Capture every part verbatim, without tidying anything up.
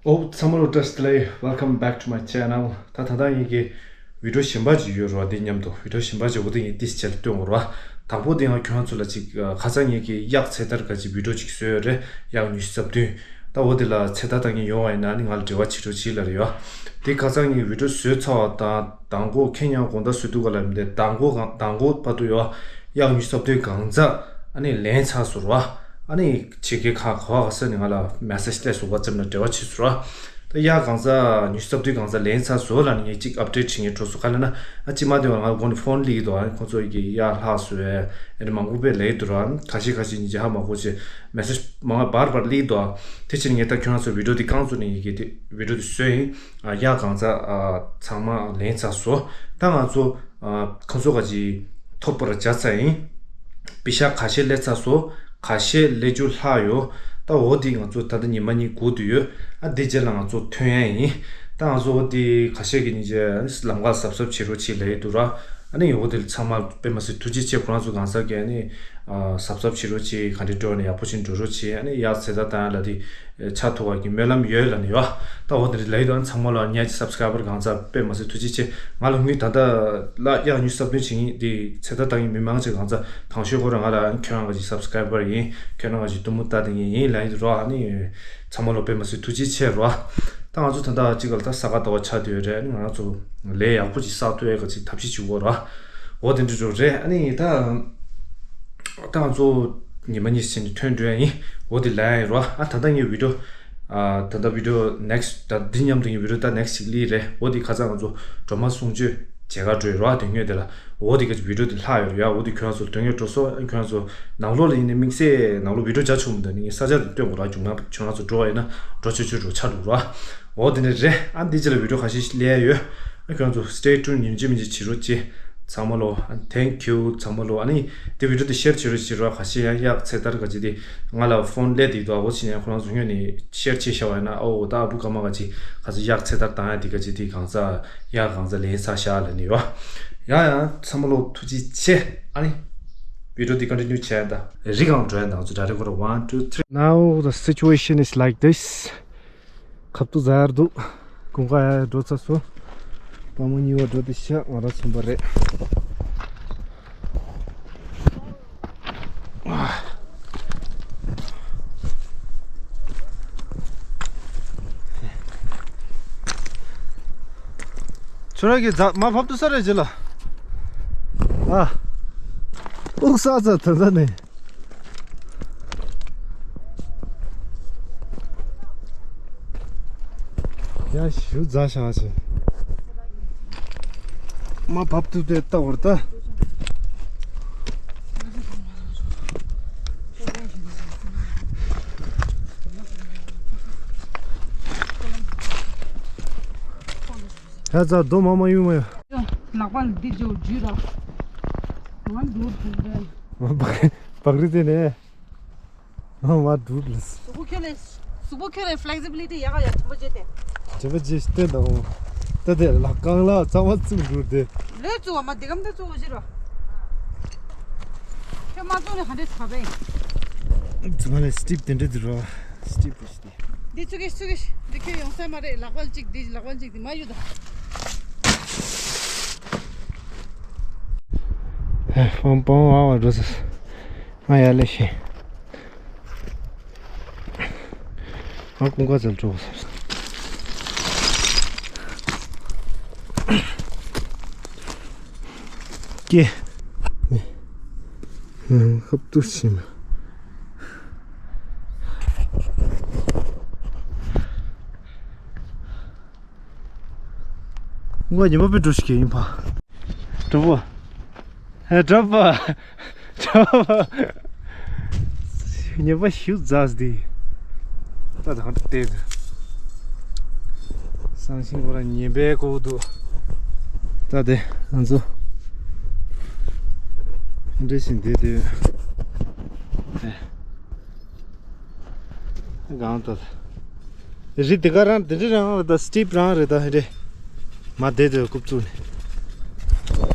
ཨོ་ཚང་མ་ལོ་བཀྲ་ཤིས་བདེ་ལེགས། Welcome back to my channel. ད་ད་ལྟ་ངེད་ཀྱི་བི་ཌིའོ་གཞན་པ་ཅིག་ཡོད་རེད་བ། འདི་མཉམ་དུ་བི་ཌིའོ་གཞན་པ་ཅིག་འོ་དེ་ངས་ཏིས་བྱས་ལ་སྟོན་དགོས་རེད་བ། དང་པོ་དེ་ཡང་ཁྱོད་རང་ཚོ་ལ་ཅིག་ཁ་སང་ངེད་ཀྱི་གཡག་ཚེ་ཐར་ག་ཅིག་བི་ཌིའོ་ཅིག་བཟོས་ཡོད་རེད། གཡག་ཉི་ཤུ་རྩ་བདུན། ད་འོ་དེ་ལ་ཚེ་ཐར་བཏང་མཁན་ཡོང་བ་ཡིན་ན་ནི་ང་ལ་འབྲེལ་བ་བྱེད་རོགས་བྱེད་ལབ་རེད་བ། དེ་ཁ་སང་ངས་བི་ཌིའོ་བཟོས་ཚར་བ་དང་མདང་དགོང་ཁེ་ཉིན་དགོང་དག་བཟོས་འདུག་ག་ལབ་མི་འདི་མདང་དགོང་གང་མདང་དགོང་བར་དུ་ཡོད་བ། གཡག་ཉི་ཤུ་རྩ་བདུན་གང་ཚ་ཨ་ནི་ལེན་ཚར་སོང་རེད་བ། ཨ་ནི་ཕྱི་རྒྱལ་ཁག་ག་བ་ག་ས་ནས་ང་ལ་མེ་སེ་ཇི་སླེབས་སོང་། WhatsApp་ནང་འབྲེལ་བ་བྱས་སོང་ར། ད་གཡག་གང་ཟག་ཉི་ཤུ་རྩ་བདུན་གང་ཟག་ལེན་ཚར་བཟོ་ལ་ནི་ངས་གཅིག་ཨབ་ཌེཊ་བྱེད་མཁན་འགྲོ་སོང་ག་ལ་ན། ཨ་ཅི་མ་དེ་བ་ང་དགོང་ནས་ཕོན་ལིག་འདུག་ཨ་ཁོང་ཚོ་ཡི་གེ་གཡག་ལྷག་སོང་བས་ཨ་ནི་མང་པོ་པས་ལེགས་འདུག་ར། ཁ་ཤས་ཁ་ཤས་ཉིན་རྗེས་ཧ་མ་གོ་ཆེ་མེ་སེ་ཇི་མང་བར་བར་ལིག་འདུག་དེ་ཕྱིར་ངས་ད་ཁྱོད་རང་ཚོ་བི་ཌིའོ་དེ་རྐང་བཙུགས་ནས་ཡི་གེ་དེ་བི་ཌིའོ་དེ་བཟོས་ཡིན། ཨ་གཡག་གང་ཟག་ཨ་ཚང་མ་ལེན་ཚར་སོང་། ད་ང་ཚོ་ཨ་ཁོང་ཚོ་ག་ཅིག་ཐོབ་པར་བྱ་ཚར་ཡིན། པི་ཤ་ཁ་ཤས་སླེབས་ཚར་སོང་། ཁ་ཤས་སླེབས་རྒྱུ་ལྷག་ཡོད། ད་འོ་དེ་ང་ཚོ་ད་ལྟ་ཉི་མ་གཉིས་སྒུག་བསྡད་ཡོད། ཨ་དེ་རྗེས་ལ་ང་ཚོ་ཐོན་ཡ་ཡིན། ད་ང་ཚོ་འོ་དེ་ཁ་ཤས་ཀྱི་ཉིན་རྗེས་ལམ་ཁ་གཟབ་གཟབ་བྱེད་རོགས་བྱེད་ལབ་ཡི་འདུག་ར། ཨ་ནི་འོ་དེ་ཚང་མ་དཔེ་མ་སྲིད་ཐུགས་རྗེ་ཆེ། ཁོ་རང་ཚོ་གང་ཟག་གིས་ཨ་ནི་ཨ་གཟབ་གཟབ་བྱེད་རོགས་བྱེད། ག་འདྲའི་འགྲོ་ནས་ཡག་པོ་ཞིག་འགྲོ་རོགས་བྱེད། ཨ་ནི་གཡག་ཚེ་ཐར་བཏང་ཡ་ལ་དེ་ཆགས་ཐུབ་པ་གི་སྨོན་ལམ་ཡོད་ལབ་ནས་ཡོད། ད་འོ་དེ་འདྲ་ལབ་ཡི་འདུག་ཨ་ཚང་མ་ལ་ཉག་གཅིག་སབ་སི་ཀ་རའེ་བར་གང་ཚ་དཔེ་མ་སྲིད་ཐུགས་རྗེ་ཆེ། ང་ལ་དངུལ་ད་ལྟ་ལ་གཡག་ཉི་ཤུ་རྩ་བདུན་བྱེད་མཁན་དེ་ཚེ་ཐར་བཏང་མཁན་མི་མང་ཆེ་གང་ཚ་དང་ཤོས་ཁོ་རང་ང་ལ་ཁྱོད་རང་ག་ཅིག་སབ་སི་ཀ་རའེ་བར་ཡིན། ཁྱོད་རང་ག་ཅིག་གཏུམ་མོ་ལྟ་དེ་ངས་ཡིན་ལབ་ཡི་འདུག་ར། ཨ་ནི་ཚང་མ་ལ་དཔེ་མ་སྲིད་ཐུགས་རྗེ་ཆེ་ར། ད་ང་ཚོ་ད་ལྟ་གཅིག་ག་ལ་ད་ས་ག་ཟླ་བ་ཆགས་བསྡད་ཡོད་རེད། ཨ་ནི་ང་རང་ཚོ་ལས་ཡག་པོ་ཅིག་བསགས་ཐུབ་ཡ་ག་ཅིག་ཐབས་ཤེས་བྱེད་དགོས་ར། འོ་དེ་འདྲ་འགྲོ་རེད། ཨ་ནི་ད་ད་ང་ཚོ་ཉི་མ་གཉིས་ཕྱིན་ནས་ཐོན་འགྲོ་ཡ་ཡིན། འོ་དེ་ལབ་ཡ་ཡིན་རོ། ཨ་ད་ལྟ་ངའི་བི་ཌིའོ་ཨ་ད་ལྟ་བི་ཌིའོ་ནེག་སི་ཊི་ད་འདི་མཉམ་དུ་ངའི་བི་ཌིའོ་ད་ནེག་སི་ཊི་ཞིག་ལི་རེད། འོ་དེ་ཁ་སང་ང་ཚོ་སྒྲོལ་མ་གསུང་ཆོས་མཇལ་ཁ་འགྲོ་ཡི་རོ། ཨ་དེ་སྔོན་དེ་ལ་འོ་དེ་ག་ཅིག་བི་ཌིའོ་དེ་ལྷག་ཡོད་རེད་ཡ། འོ་དེ་ཁྱོད་རང་ཚོ་དོན་གཉེར་འགྲོ་སོ། ཨ་ཁྱོད་རང་ཚོ་ནང་ལོགས་ལ་ཡིན་ནའི་དམིགས་བསལ་ནང་ལོགས་བི་ཌིའོ་རྒྱ་ཆུང་མི་འདུག་ནི་ངས་ས་ཆ་དེ་སྟོན་དགོས་ར། བྱུང་ན་ཁྱོད་རང་ཚོ་འགྲོ་བ་ཡིན་ན་འགྲོ་ཆོག་ཆོག་འགྲོ་ཆ་འགྲོ་ར། འོ་དེ་འདྲ་རེད། ཨ་འདི་རྗེས་ལ་བི་ཌིའོ་ཁ་ཤས་ཤིག་སླེབས་ཡ་ཡོད། ཨ་ཁྱོད་ཚོ་stay tuned ཉིན་གཅིག་མིན་གཅིག་བྱེད་རོགས་གྱིས། ཚང་མ་ལོ། ཨ་thank you ཚང་མ་ལོ། ཨ་ནི་དེ་བི་ཌིའོ་དེ་ཤེར་བྱེད་རོགས་བྱེད་རོགས། ཁ་ཤས་ཡང་གཡག་ཚེ་ཐར་ག་ཅིག་དེ་ང་ལ་ཕོན་སླེབས་དེ་འདུག་འོ་ཕྱི་ནས་ཁོ་རང་ཚོ་སྔོན་ནས་ཤེར་བྱེད་བཞག་པ་ཡིན་ན། ཨོ་ད་ཨ་བུ་ཀ་མ་ག་ཅིག་ག་ཚོད་གཡག་ཚེ་ཐར་བཏང་ཡ་དེ་ག་ཅིག་དེ་གང་ཚ་གཡག་གང་ཚ་ལེན་ཚར་ཤག་ལབ་ནས་ཡོད། ཡང་ཡང་ཚང་མ་ལོ་ཐུགས་རྗེ་ཆེ། ཨ་ནི་བི་ཌིའོ་དེ་ཀོན་ཊི་ནིའུ་བྱས་ཡ་ད་རི་སྒང་འགྲོ་ཡ་ད་ང་ཚོ་ཌའི་རེག་ཊི་ཁོ་ར། One, two, three. Now the situation is like this. ཁབ་ཏུ་ཟ་ཡར་འདུག་ཀུན་དགའ་ཡར་འགྲོ་ཚར་སོང་། པ་མོ་གཉིས་པ་འགྲོ་དེ་ཤག་ང་རང་ཚུན་པ་རེད། ཁྱོད་རང་གི་རྫ་མ་བབས་འདུག་ས་རེད་ཅི་ལ། ཨ། ཨུག་ས་ཚ་ད་ད་ནས། ཡ་ཞུ་རྫ་ཤང་ཆེ། མ་བབས་ཐུབ་དེ་ལྟ་བར་ལྟ། ཡ་རྫ་རྡོ་མ་མ་ཡུ་མ་ཡ། ལག་པ་འདི་ཇོ་ཇུ་ར། ང་འདུག་འདུག་རེད། བག་རི་དེ་ནས། ང་མ་འདུག་ལ། གཟུགས་པོ་ཁྱོད་ལས། གཟུགས་པོ་ཁྱོད་ལས་ཕི་ལེག་སི་བི་ལི་ཊི་ཡག་ག་ཡ་དྲན་པ་བརྗེད་དེ། དྲན་པ་བརྗེད་ཤི་བསྟན་དང་། ད་དེ་ལ་རྐང་ལག་གཙང་མ་བཙུགས་འགྲོ་དེ། ལོས་བཙུགས་བ་མ་འདི་གམ་ད་བཙུགས་བཞི་རོ། ཁྱོད་མ་བཙུགས་ནས་ག་འདྲས་ཚ་བས། ཚང་མ་ལས་སི་ཊིབ་དེ་འདྲས་དེ་རོ། སི་ཊིབ་དེ་ཤི་དེ། འདི་ཚུགས་ཀྱི་ཚུགས་ཀྱི། འདི་ཁྱོད་ཡོང་ས་མ་རེད། ལག་པ་གཅིག་འདི་ལག་པ་གཅིག་འདི་མ་ཡོད་ད། ཧེ་པང་པང་ཨ་བ་འགྲོ་ས། ང་ཡར་ལས་ཤེས། ང་ཀུན་དགའ་ཚལ་འགྲོ་ས། ཀྱེ། ནི། ནང་ཁབ་ཏུ་ཕྱིན། ང་ཉི་མ་པའི་འགྲོ་ཞིག་ཡིན་པ། གྲོགས་པོ། ཧེ་གྲོགས་པོ། གྲོགས་པོ། ཉི་མ་ཞུ་རྫས་འདི། ད་དང་དེ། སང་ཞིང་བོ་ར་ཉི་མའི་གོ་འདུག་ད་དེ་ང་ཚོ། འདྲེ་ཞིང་དེ་དེ། དེ། གང་ལྟར། རི་དེ་ག་རང་དེ་འདྲ་རང་རེད་ད། སི་ཊིབ་རང་རེད་ད། ཧེ་རེད། མ་བསྡད་དེ་རྐུབ་བཙུགས་ནས།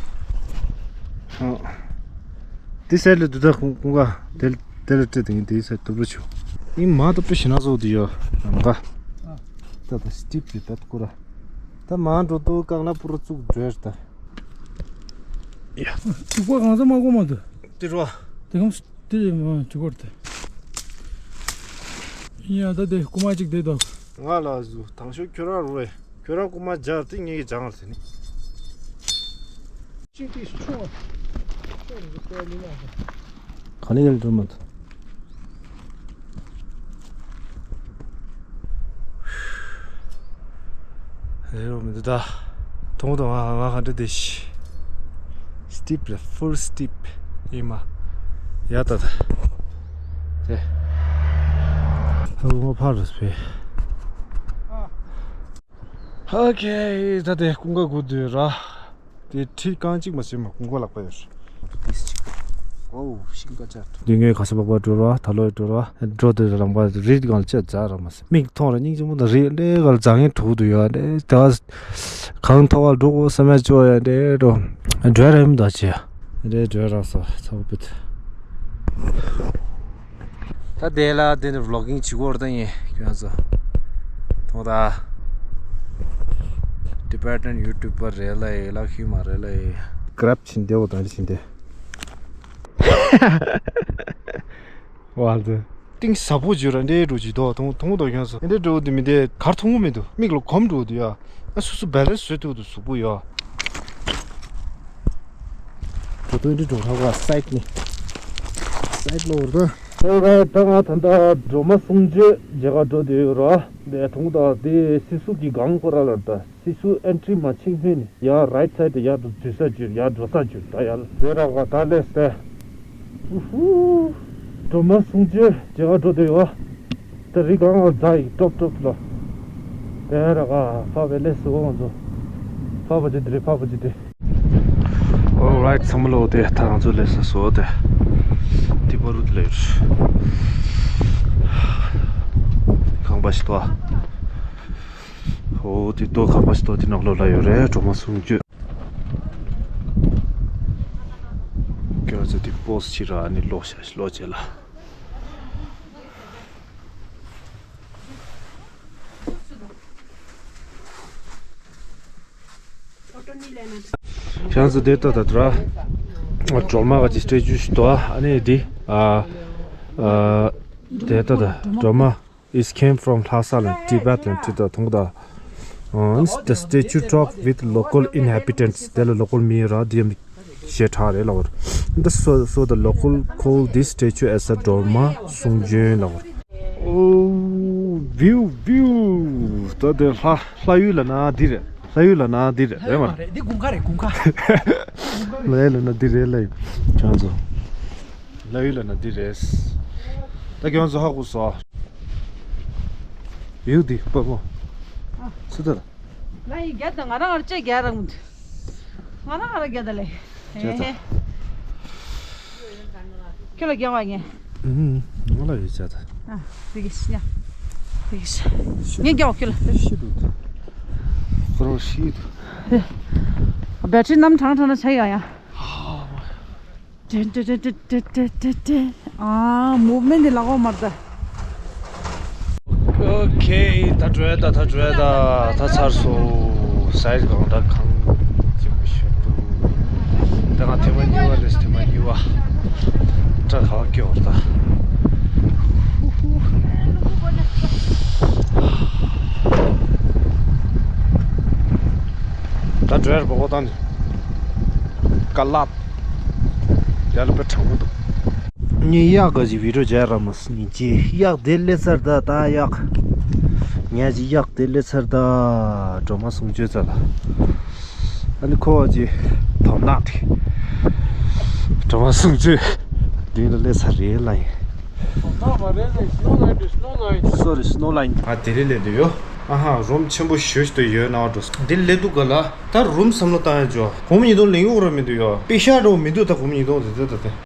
ཨ། དེ་སའིཌ་ལ་དུ་ད་ཀུན་དགའ་དེ་དེ་ལ་སྤྲད་དེ་ཡིན། དེ་སའིཌ་སྟོབས་ར་ཆུ། ཡིན་མ་སྟོབས་ར་ཞེ་ན་བཟོ་དུ་ཡོད་རང་ག་ད་ ད་སི་ཊིབ་རེད་ད་ཀུ་ར། ད་མང་འགྲོ་འདུག་བཀག་ན་པུ་ར་བཙུགས་འགྲོ་ཡ་རེད་ད། ཡ། དྲུག་པ་གང་ས་མ་གོ་མ་འདུག་དེ་རོ། དེ་གམ་དེ་མ་དྲུག་པར་དེ། ཡ་ད་དེ་རྐུ་མ་གཅིག་དེ་དོ། ང་ལ་ཟུ་དང་ཤོག་ཁྱོད་རང་རོ་ཨེ། ཁྱོད་རང་རྐུ་མ་སྦྱར་ཏེ་ངེད་ཀྱི་སྦྱང་བར་ཟེར་ནི། གཅིག་དེ་ཆུང་བ། ཆུང་རུ་སོ་མི་ཉག་ག་ནས་ཡར་འགྲོ་མ་ཐུབ། རེད་རོ་མི་འདུག་ད། མཐོང་དང་ང་ང་ག་འདྲ་དེ་ཤི། སི་ཊིབ་རེད། ཕུལ་སི་ཊིབ་ཡིན་མ། ཡ་ད་ད། དེ། ཧ་གོ་མ་ཕར་རེད་པས། ཨོ་ཁེ། ད་དེ་ཀུན་དགའ་སྒུག་སྡོད་ར། དེ་ཁྲི་རྐང་གཅིག་མ་ཟིན་མ་ཀུན་དགའ་ལག་པ་ཡོད་རེད། ཏིས་གཅིག་ཨོ་ཤིང་ཀ་ཅར། དེ་ངས་ག་ས་པག་པ་འགྲོ་ར་ད་ལོ་འགྲོ་ར་འགྲོ་དེ་རང་པ་རི་སྒང་ལ་ཅི་ཛ་ར་མ་ཟིན་མིག་མཐོང་ར་སྙིང་རྗེ་མོ་དང་རི་ལས་ག་ལ་ཛ་ངན་དྲུག་ཏུ་ཡོད་དེ་ད་གང་ཐོག་བ་འགྲོ་གོ་ས་མ་ཅོ་ཡ་དེ་འགྲོ་འགྲོ་ར་མི་ད་ཅི་ཡ་དེ་འགྲོ་ར་ས་ཚ་བོ་པིད། ད་དེ་ལ་དེ་ནི་ཝི་ལོག་གིང་བྱེད་དགོས་རེད་ད་ཡིན་ཁྱོད་ཚོ། མཐོང་ད། ཊི་བེ་ཊན་ཡུ་ཊུབ་པར་རེད་ལ་ཡི་ལག་ཤུལ་མ་རེད་ལ་ཡི། གྲབ་ཕྱིན་དེ་འོ་ད་ཕྱིན་དེ། ཝལ་དུ། གཏིང་ཟབ་པོ་བརྗོད་ར་འདྲེ་འགྲོ་གྱི་དོ་མཐོང་མཐོང་དོ་ཁྱོད་ཚོ་འདྲེ་འགྲོ་དུ་མི་དེ་གར་མཐོང་གི་མི་འདུག་མིག་ལ་གོམ་འགྲོ་དུ་ཡ། ཨ་སུ་སུ་བེ་ལེ་སོད་ཐུག་ཏུ་གཟུགས་པོ་ཡོད། ད་དུང་འདི་འགྲོ་ཧ་གོ་སའིཌ་ནི། སའིཌ་ལོ་བར་ད། ཨོ་རའིཊ། ད་ང་ད་ལྟ་སྒྲོལ་མ་གསུང་ཆོས་མཇལ་ག་འགྲོ་བསྡད་ཡོད་ར། དེ་དུང་ད་དེ་སི་སུ་གི་སྒང་ཁོ་ར་ལ་ད་སི་སུ་ཨེན་ཊི་རི་མ་ཕྱིན་ཕན་ནི་ཡ་རའིཊ་སའིཌ་དེ་ཡར་འགྲོ་འཛུལ་ས་བརྗོད་ཡར་འགྲོ་ས་བརྗོད་ད་ཡར་ལ་དེ་ར་ག་ད་ལས་སེ། ཨུ་ཧུ། སྒྲོལ་མ་གསུང་ཆོས་མཇལ་ག་འགྲོ་བསྡད་ཡོད། ད་རི་སྒང་ལ་རྫ་ཡིག་ཀྲོབ་ཀྲོབ་ལ། དེ་ར་ག་ཕ་བེ་ལེ་སི་འོ་ང་ཚོ། ཕ་བ་ཅི་དེ་རེད་ཕ་བ་ཅི་དེ། Alright ཚང་མ་ལོ་དེ་ད་ང་ཚོ་ལེ་སི་སོ་དེ། དེ་པ་རུ་དེ་ལེ་ཡོད། ཁང་པ་ཞིག་ཏོ། ཨོ་དེ་ཏོ་ཁང་པ་ཞིག་ཏོ་དེ་ནང་ལོ་ལ་ཡོད་རེད་སྒྲོལ་མ་གསུང་ཆོས། ཁྱོད་ཚོ་དེ་པོ་སི་ཕྱི་ར་ནི་ལོ་ཤ་ལོ་བྱེད་ལ། ཁྱེད་ཚོ་དེ་ལྟ་ད་དྲ་སྒྲོལ་མ་ག་ཅི་སྟེ་ཅུ་ཞིག་ཏོ་ཨ་ནི་དེ་ཨ་ཨ་དེ་ལྟ་ད་སྒྲོལ་མ། It came from Lhasa land, Tibet land, to the Thongda. Uh, the statue talk with local inhabitants. དེ་ལ་ལོ་ཀལ་མི་ར་དེ་ཞེ་དྲག་རེད་ལབ་པ་རེད། འདི་so, so the local call this statue as a Drolma Sungjoen ལབ་པ་རེད། Oh, view, view. ད་དེ་ལྷ་ལྷ་ཡུལ་ལ་ན་འདི་རེད། ལྷ་ཡུལ་ལ་ན་འདི་རེད། རེད་མ་རེད། འདི་དགུན་ཁ་རེད་དགུན་ཁ། ལྷ་ཡུལ་ལ་ན་འདི་རེད་ལ་ཡིན། ཁྱོད་ཚོ། ལྷ་ཡུལ་ལ་ན་འདི་རེད། ད་ཁྱོད་ཚོ་ཧ་གོ་སོང་། ཡུལ་འདི་པ་མོ། ཨ། སུ་ད། ང་ཡི་རྒྱ་དང་ང་རང་ཨར་ཅེ་རྒྱ་རང་མི་འདུག་ང་རང་ཨ་ར་རྒྱ་ད་ལེ། རྒྱ་ད། ཁྱོད་ལ་རྒྱ་བ་ངས། ཨུམ། ང་ལ་ཡོད་རྒྱ་ད། ཨ། དེ་གི་ཤི་ཉ། དེ་གི་ཤི། ངས་རྒྱ་བ་ཁྱོད་ལ། ཤི་འདུག་ཁོ་རང་ཤི་འདུག་ཨེ། བེ་ཊི་རི་ནམ་གྲང་གྲང་ན་ཆ་ཡ་ཡ། ཨ། ཏེ་ཏེ་ཏེ། ཨ། མུབ་མེན་ཊི་འདི་ལ་གོ་མར་ད། ཨོ་ཁེ། ད་འགྲོ་ཡ་ད། ད་འགྲོ་ཡ་ད། ད་ཚར་སོང་། སའིཌ་སྒང་ད་གང་ཅི་མི་ཤེས་འདུག་ད་ང་ཐེངས་མ་གཉིས་པ་རེད། ཐེངས་མ་གཉིས་པ། སྐྲ་ག་བ་སྐྱེ་བ་ད། ད་འགྲོ་ཡ་རེད་པ། གོ་ད་ནི་ཀ་ལག་ཡར་ལ་དཔེ་དྲང་པོ་འདུག་ངས་གཡག་ག་ཅིག་བི་ཌིའོ་བྱས་ར་མ་སི་ཉིན་གྱི་གཡག་དེ་སླེབས་ཚར་ད། ད་གཡག་ངས་ཅིག་གཡག་དེ་སླེབས་ཚར་ད། སྒྲོལ་མ་གསུང་ཆོས་ཚར་ལ། ཨ་ནི་ཁོ་བ་ཅིག་དོམ་ནག་དེ། སྒྲོལ་མ་གསུང་ཆོས་མདུན་ལ་སླེབས་ཚར་རེད་ལ་ཡིན། དོམ་ནག་མ་རེད་ལ། སི་ནོ་ལའིན་དེ། སི་ནོ་ལའིན། སོ་རི། སི་ནོ་ལའིན། ང་དེ་རིང་སླེབས་འདུག་ཡོ། ཨ་ཧ། རུམ་ཆེན་པོ་ཞེ་ཅིག་ཏུ་ཡོད་ན་འགྲོ། འདི་སླེབས་འདུག་ག་ལ། ད་རུམ་བསམ་བློ་བཏང་ཡ་འཇོག་གོང་མ་ཉིས་སྟོང་ལེན་ཡོང་ར་མི་འདུག་ཡོ། པེ་ཤ་འགྲོ་མི་འདུག་ད་གོང་མ་ཉིས་སྟོང་དེ་དེ་དེ་དེ།